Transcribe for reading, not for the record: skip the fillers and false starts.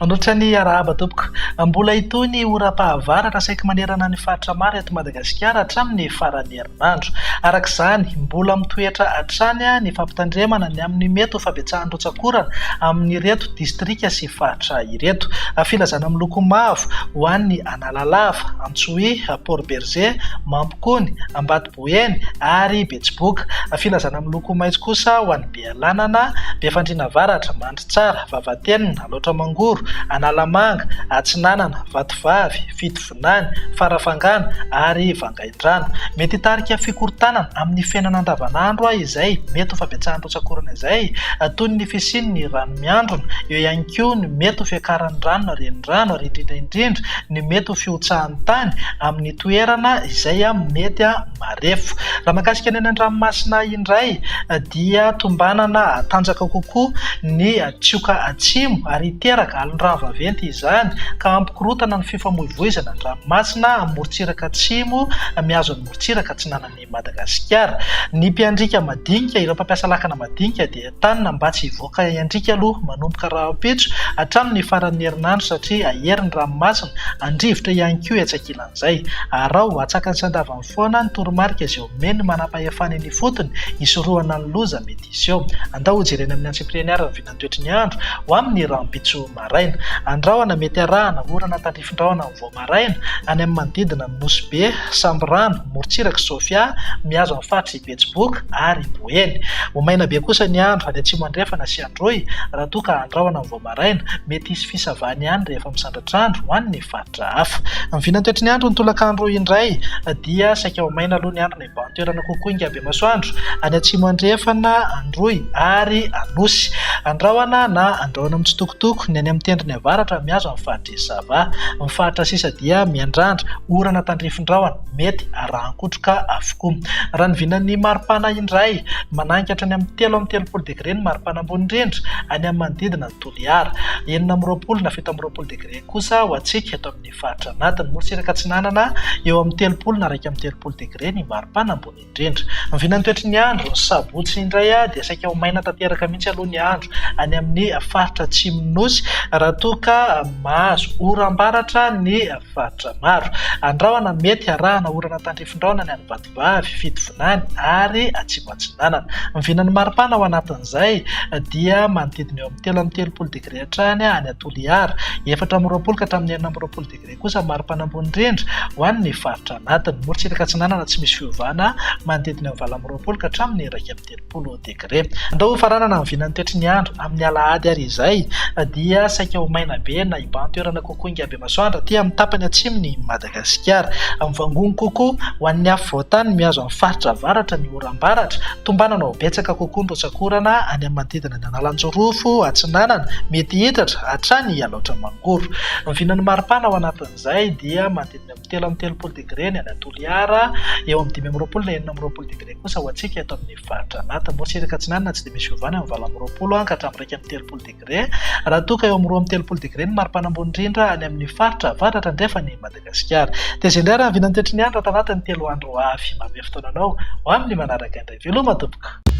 Manolotra ny arahaba tompoko. Mbola hitohy ny oram-pahavaratra saiky manerana ny faritra maro eto Madagasikara hatramin'ny faran'ny herinandro. Araka izany, mbola mitoetra hatrany ny fampitandremana ny amin'ny mety ho fabetsahan'ny rotsak'orana amin'ireto distrika sy faritra ireto. Filazana miloko mavo ho an'ny Analalava, Antsohihy, Port Bergé, Mampikony, Ambatoboeny ary Betsiboka. Filazana miloko maitso kosa ho an'i Bealanana, Befandriana Avaratra, Mandritsara, Vavatenina, Alaotra Mangoro, Analamanga, Atsinanana, Vatovavy, Fitovinany, Farafangana ary Vangaindrano. Mety hitarika fikorontanana amin'ny fiainana andavanandro izay mety ho fabetsahan'ny rotsak'orana izay, toy ny fisian'ny rano miandrona, eo ihany koa ny mety ho fiakaran'ny rano na renirano ary indrindra indrindra ny mety ho fihotsahan'ny tany amin'ny toerana izay mety marefo. Raha mahakasika ny any an-dranomasina indray dia tombanana hatanjaka kokoa ny tsioka atsimo ary hiteraka alon-drano vaventy izany ka hampikorontana ny fifamoivoizana an-dranomasina amin'ny morontsiraka atsimo mihazo ny morontsiraka atsinanan'i Madagasikara. Ny mpiandriaka madinika, ireo mpampiasa lakana madinika dia entanina mba tsy hivoaka hiandriaka aloha manomboka rahampitso hatramin'ny faran'ny herinandro satria hahery ny ranomasina, handrivotra ihany koa etsy ankilan'izay. Araho atsakany sy andavany foana ny toromarika izay omen'ny manampahefana eny ifotony hisorohana ny loza mety hiseho. Andao hojerena amin'ny antsipiriany ary ny vinantoetry ny andro ho amin'ny rahampitso maraina. Andrahona mety arahana orana tandrifin-drahona ny vao maraina any amin'ny manodidina ny Nosy Be, Sambirano, morontsirak'i Sofia, mihazo ny faritr'i Betsiboka ary Boeny. Ho maina be kosa ny andro any Atsimo Andrefana sy Androy raha toa ka andrahona ny vao maraina. Mety hisy fisavana ihany rehefa misandratr'andro ho an'ny faritra hafa. Ny vinantoetry ny andro ny tolakandro indray dia saika ho maina aloha ny andro na hibahan-toerana kokoa ingahy Bemasoandro any Atsimo Andrefana, Androy ary Anosy. Andrahona na andrahona mitsitokotoko ny any amin'ny tendrony avaratra mihazo ny faritr'i Sava. Ny faritra sisa dia miandrandra orana tandrifin-drahona mety arahan-kotroka avokoa. Raha ny vinan'ny maripana indray, mananika hatrany amin'ny 33 degre ny maripana ambony indrindra any amin'ny manodidina an'i Toliara. 26 na 27 degre kosa ho antsika eto amin'ny faritra anatiny. Morontsiraka atsinanana, eo amin'ny 30 na 31 degre ny maripana ambony indrindra. Ny vinan'ny toetry ny andro, ny sabotsy indray dia saika ho maina tanteraka mihitsy aloha ny andro any amin'ny faritra atsimon'ny Nosy raha toa ka mahazo oram-baratra ny faritra maro. Andrahona mety arahana orana tandrifin-drahona ny any Vatovavy, Fitovinany ary Atsimo Atsinanana. Ny vinan'ny maripana ao anatin'izay dia manodidina eo amin'ny 33 degre hatrany any Toliara, 24 ka hatramin'ny 26 degre kosa ny maripana ambony indrindra ho an'ny faritra anatiny. Morontsiraka atsinanana tsy misy fiovana, manodidina eo amin'ny 28 ka hatramin'ny 31 degre. Andao hofaranana ny vinan'ny toetry ny andro amin'ny alahady ary izay dia saika ho maina be na hibahan-toerana kokoa ingahy Bemasoandro aty amin'ny tapany atsimon'i Madagasikara. Mivangongo kokoa ho an'ny afovoantany mihazo amin'ny faritra avaratra ny oram-baratra. Tombanana ho betsaka kokoa ny rotsak'orana any amin'ny manodidina ny Analanjirofo atsinanana, mety hiitatra hatrany Alaotra Mangoro. Ny vinan'ny maripana ao anatin'izay dia manodidina amin'ny 33 degre ny any Toliara, eo amin'ny 25 na 26 degre kosa ho antsika eto amin'ny faritra anatiny. Morontsiraka atsinanana tsy dia misy fiovana eo amin'ny 28 ka hatramin'ny 31 degre, raha toa ka eo amin'ny 32 degre ny maripana ambony indrindra any amin'ny faritra avaratra andrefan'i Madagasikara. Dia izay indray raha ny vinan'ny toetry ny andro ato anatin'ny telo andro ho avy. Manome fotoana anao ho amin'ny manaraka indray. Veloma tompoko.